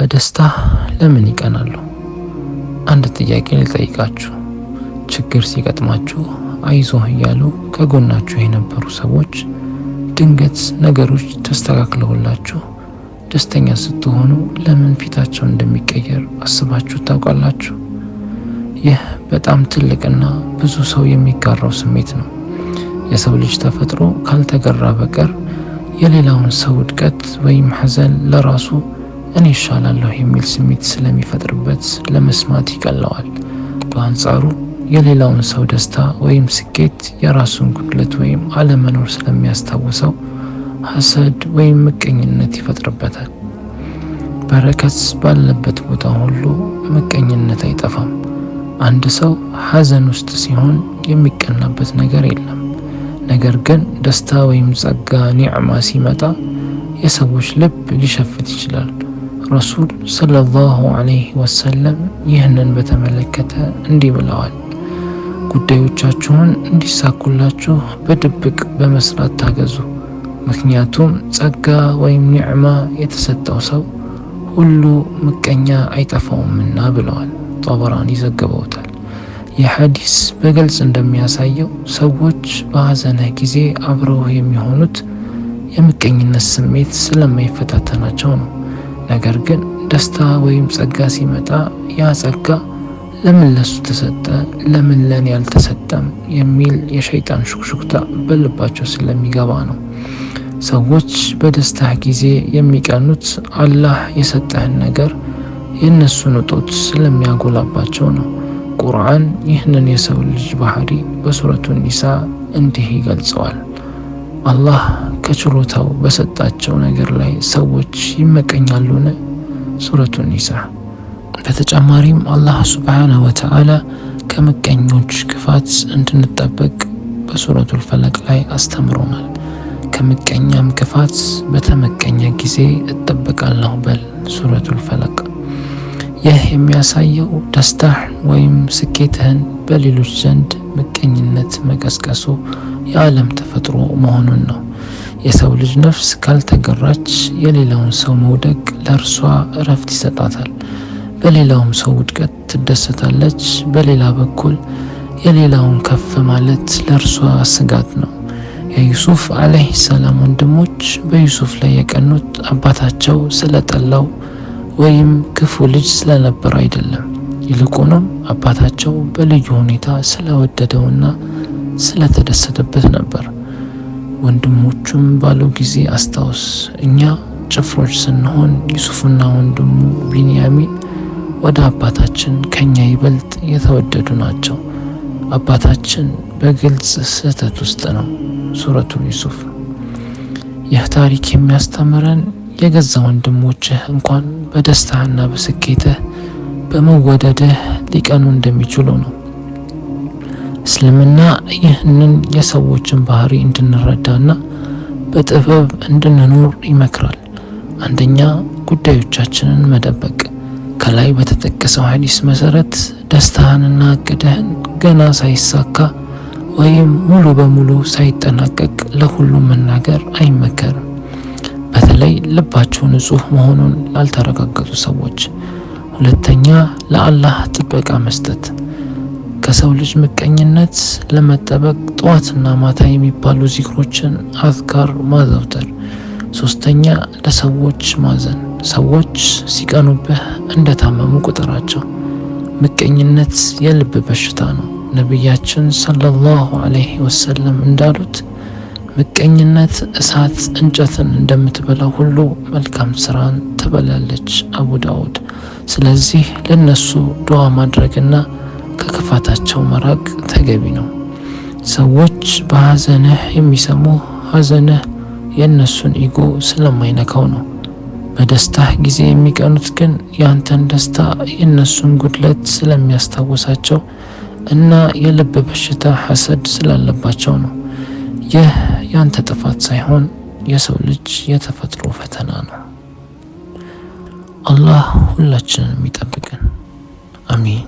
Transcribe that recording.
በደስታ ለምን ይቀናሉ? አንድ ጥያቄ ልጠይቃችሁ። ችግር ሲገጥማችሁ አይዞህ እያሉ ከጎናችሁ የነበሩ ሰዎች ድንገት ነገሮች ተስተካክለውላችሁ ደስተኛ ስትሆኑ ለምን ፊታቸው እንደሚቀየር አስባችሁ ታውቃላችሁ? ይህ በጣም ትልቅና ብዙ ሰው የሚጋራው ስሜት ነው። የሰው ልጅ ተፈጥሮ ካልተገራ በቀር የሌላውን ሰው ውድቀት ወይም ሐዘን ለራሱ እኔ እሻላለሁ የሚል ስሜት ስለሚፈጥርበት ለመስማት ይቀለዋል። በአንጻሩ የሌላውን ሰው ደስታ ወይም ስኬት የራሱን ጉድለት ወይም አለመኖር ስለሚያስታውሰው ሐሰድ ወይም ምቀኝነት ይፈጥርበታል። በረከት ባለበት ቦታ ሁሉ ምቀኝነት አይጠፋም። አንድ ሰው ሐዘን ውስጥ ሲሆን የሚቀናበት ነገር የለም። ነገር ግን ደስታ ወይም ጸጋ ኒዕማ ሲመጣ የሰዎች ልብ ሊሸፍት ይችላል። ረሱል ሰለላሁ ዐለይሂ ወሰለም ይህንን በተመለከተ እንዲህ ብለዋል። ጉዳዮቻችሁን እንዲሳኩላችሁ በድብቅ በመስራት ታገዙ። ምክንያቱም ጸጋ ወይም ኒዕማ የተሰጠው ሰው ሁሉ ምቀኛ አይጠፋውምና ብለዋል። ጦበራኒ ዘግበውታል። ይህ ሐዲስ በግልጽ እንደሚያሳየው ሰዎች በሐዘንህ ጊዜ አብረውህ የሚሆኑት የምቀኝነት ስሜት ስለማይፈታተናቸው ነው። ነገር ግን ደስታ ወይም ጸጋ ሲመጣ ያ ጸጋ ለምን ለሱ ተሰጠ፣ ለምን ለኔ ያልተሰጠም የሚል የሸይጣን ሹክሹክታ በልባቸው ስለሚገባ ነው። ሰዎች በደስታህ ጊዜ የሚቀኑት አላህ የሰጠህን ነገር የእነሱን እጦት ስለሚያጎላባቸው ነው። ቁርአን ይህንን የሰው ልጅ ባህሪ በሱረቱ ኒሳ እንዲህ ይገልጸዋል። አላህ ከችሮታው በሰጣቸው ነገር ላይ ሰዎች ይመቀኛሉን? ሱረቱ ኒሳ። በተጨማሪም አላህ ሱብሓነሁ ወተዓላ ከምቀኞች ክፋት እንድንጠበቅ በሱረቱል ፈለቅ ላይ አስተምሮናል። ከምቀኛም ክፋት በተመቀኘ ጊዜ እጠበቃለሁ በል። ሱረቱል ፈለቅ። ይህ የሚያሳየው ደስታህ ወይም ስኬትህን በሌሎች ዘንድ ምቀኝነት መቀስቀሱ የዓለም ተፈጥሮ መሆኑን ነው። የሰው ልጅ ነፍስ ካልተገራች የሌላውን ሰው መውደቅ ለእርሷ እረፍት ይሰጣታል። በሌላውም ሰው ውድቀት ትደሰታለች። በሌላ በኩል የሌላውን ከፍ ማለት ለእርሷ ስጋት ነው። የዩሱፍ ዓለይሂ ሰላም ወንድሞች በዩሱፍ ላይ የቀኑት አባታቸው ስለጠላው ወይም ክፉ ልጅ ስለነበር አይደለም። ይልቁንም አባታቸው በልዩ ሁኔታ ስለወደደውና ስለተደሰተበት ነበር። ወንድሞቹም ባለው ጊዜ አስታውስ፣ እኛ ጭፍሮች ስንሆን ዩሱፍና ወንድሙ ቢንያሚን ወደ አባታችን ከኛ ይበልጥ የተወደዱ ናቸው። አባታችን በግልጽ ስህተት ውስጥ ነው። ሱረቱል ዩሱፍ። ይህ ታሪክ የሚያስተምረን የገዛ ወንድሞችህ እንኳን በደስታህና በስኬትህ በመወደድህ ሊቀኑ እንደሚችሉ ነው። እስልምና ይህንን የሰዎችን ባህሪ እንድንረዳና በጥበብ እንድንኖር ይመክራል። አንደኛ፣ ጉዳዮቻችንን መደበቅ። ከላይ በተጠቀሰው ሐዲስ መሰረት ደስታህንና እቅድህን ገና ሳይሳካ ወይም ሙሉ በሙሉ ሳይጠናቀቅ ለሁሉም መናገር አይመከርም። በተለይ ልባቸው ንጹህ መሆኑን ላልተረጋገጡ ሰዎች። ሁለተኛ፣ ለአላህ ጥበቃ መስጠት። ከሰው ልጅ ምቀኝነት ለመጠበቅ ጠዋትና ማታ የሚባሉ ዚክሮችን አዝካር ማዘውተር። ሶስተኛ፣ ለሰዎች ማዘን። ሰዎች ሲቀኑብህ እንደታመሙ ቁጠራቸው። ምቀኝነት የልብ በሽታ ነው። ነቢያችን ሰለላሁ ዐለይሂ ወሰለም እንዳሉት ምቀኝነት እሳት እንጨትን እንደምትበላው ሁሉ መልካም ስራን ትበላለች። አቡ ዳውድ። ስለዚህ ለነሱ ዱዓ ማድረግና ከክፋታቸው መራቅ ተገቢ ነው። ሰዎች በሐዘንህ የሚሰሙ ሐዘንህ የእነሱን ኢጎ ስለማይነካው ነው። በደስታህ ጊዜ የሚቀኑት ግን ያንተን ደስታ የእነሱን ጉድለት ስለሚያስታውሳቸው እና የልብ በሽታ ሐሰድ ስላለባቸው ነው። ይህ ያንተ ጥፋት ሳይሆን የሰው ልጅ የተፈጥሮ ፈተና ነው። አላህ ሁላችንንም ይጠብቀን። አሚን።